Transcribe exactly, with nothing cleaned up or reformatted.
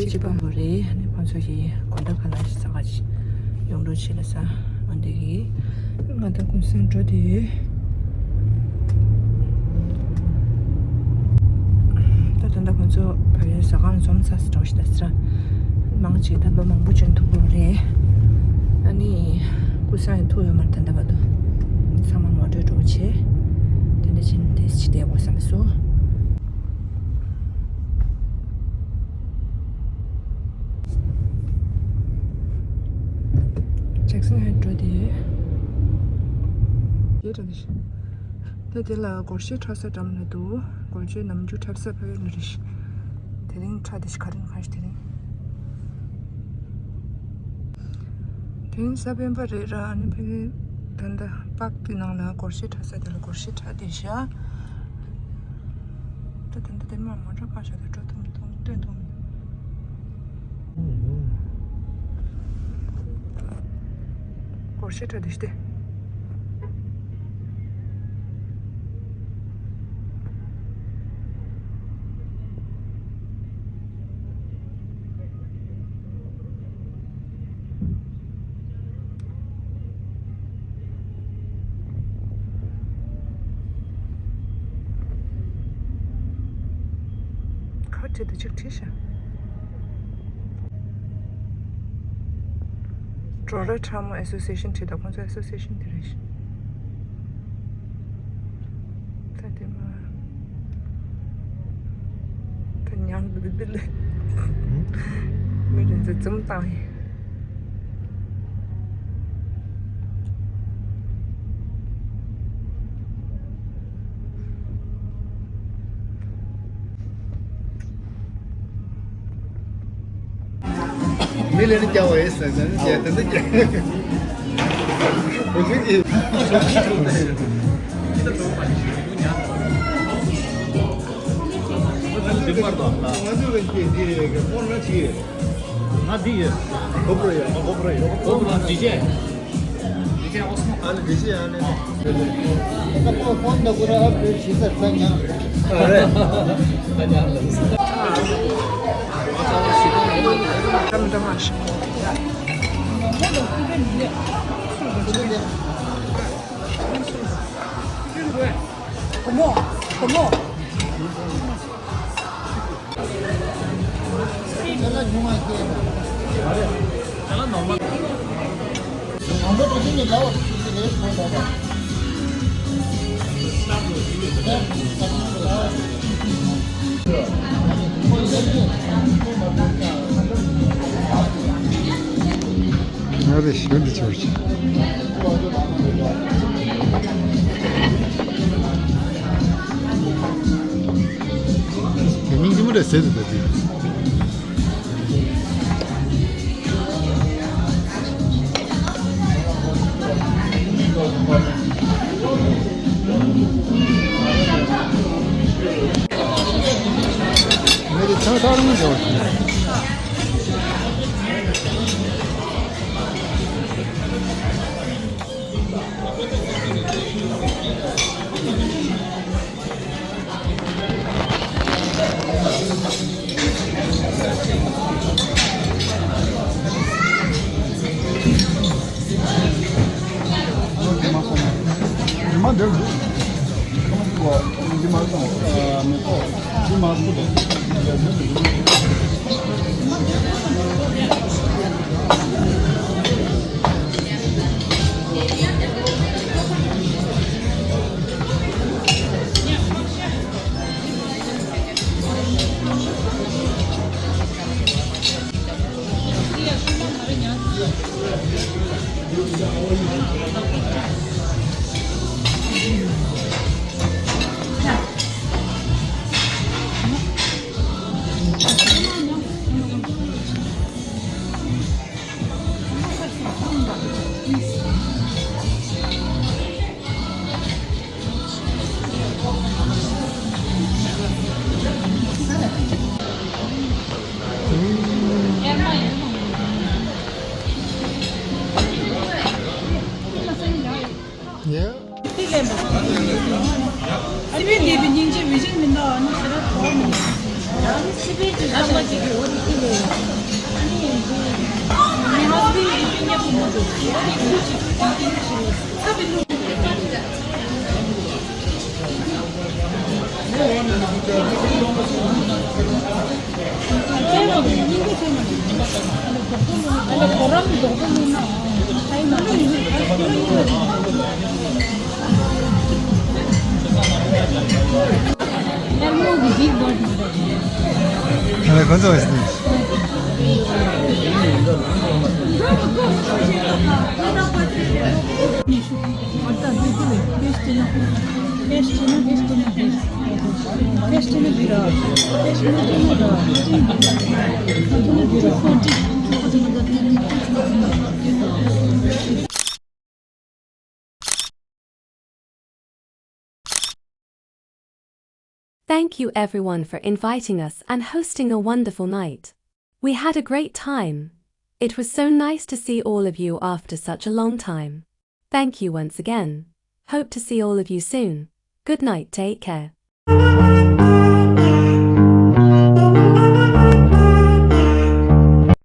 སྐྱིད་པ་མོ་རེད། ཨ་ནི་ཁོང་ཚོ་གི་དགོང་དག་ཁ་ལག་ཅིག་ཟ་ག་ཅིག་ཡོང་འགྲོ་བྱེད་ལ་ས། འོན་ཏེ་གི་ང་ད་གུང་སེང་འགྲོ་དེ་ཡོད། ད་ད་ལྟ་ཁོང་ཚོ་བོད་ཟ་ཁང་འཛོམས་ཚར་སེ་འགྲོ་ཞིག་ད་སི་ར། མང་ཆེ་ད་ལོ་མང་པོ་བྱོན་ཐུབ་པ་རེད། ཨ་ནི་སྐུ་སྲུང་ཡང་ཐུག་ཡོད་མ་རེད། ད་ལྟ་བར་དུ་ཚང་མ་ངོ་སྤྲོད་འགྲོ་བྱེད། དེ་འདྲ་བྱས་ནས་དེ་ཅི་བསྡད་དགོས་བསམ་སོང་། ཇེག་སན་ཧའེཊ་འགྲོ་དེ་ཡོད། དེ་འདྲ་ཞིག་ད་དེ་ལ་སྒོར་གཞས་འཁྲབ་ས་འགྲམ་ལ་འདུག་སྒོར་གཞས་ནམ་རྒྱུན་འཁྲབ་ས་ཕ་གི་ལ་རེད་ཤག་དེ་རིང་འཁྲབ་དེ་ཤག་ག་རེ་ཁ་ཤས་དེ་རིང་། དེ་རིང་གཟའ་སྤེན་པ་རེད་ར། ཨ་ནི་ཕ་གི་ད་ལྟ་པཱག་དེ་ནང་ལ་སྒོར་གཞས་འཁྲབ་ས་དེ་ལ་སྒོར་གཞས་འཁྲབ་བསྡད་ཤག་ད་ད་ལྟ་དེ་མ་མོ་ཊ་ཁ་ཤས་དེ་འགྲོ་ཐུབ་མི་ཐུབ་སྟོན་ཐུབ་མི་འདུག་སྒོར་གཞས་འཁྲབ་བསྡད་ཤག་སྟེ། ཁ་བྲིས་ཏེ་གཅིག་བྲིས་ཤག་ཌོ་ལར་ཁྲ་མོ་ཨེ་སོ་སི་ཨེ་ཤན་བྲིས་ད། ཁོང་ཚོ་ཨེ་སོ་སི་ཨེ་ཤན་དེ་རེད་ཤག་ད་དེ་མ། ད་ཉང་དུ་དེ་ལས་མི་རེ་ཚོ་འཛུམ་བཏང་ཡིན། མི་ལ་ནི་སྐྱ་བ་ཡིན་ཟེར་ན་ནི་སྐྱ་དེ་འདྲ་སྐྱ། འོ་ཅིག་གི། ང་ཚོ་ལ་སྐྱེས་འདི་རེད་ཀྱི་ཕོན་ན་ཅི་ཡོད། ང་འདི་ཡོད། གོ་པྲོ་ཡོད། གོ་པྲོ་ཡོད། གོ་པྲོ་ལ་འདི་བྱས། འདི་བྱས་ཨོ་སི་མོ། ཨ་ནི་འདི་བྱས་ཨ་ནི། ད་ཕོན་ད་ཁོ་ར་ཨབ་ཌེཊ་བྱེད་ས་ད་ཉག་ཨ་རེད། ད་ཉག་ལ། ད་མི་ད་མ་ཤི། བུ་མོ། བུ་མོ། ང་རེ་ཞིག་འདི་ཆོར་ཅིག་དེ་མིང་དེ་མོ་རེ་ཟེར་འདུག་ད་དེ། ངས་དེ་ཚང་ཚང་རིང་འཇོག་ Thank you everyone for inviting us and hosting a wonderful night. We had a great time. It was so nice to see all of you after such a long time. Thank you once again. Hope to see all of you soon. Good night, take care.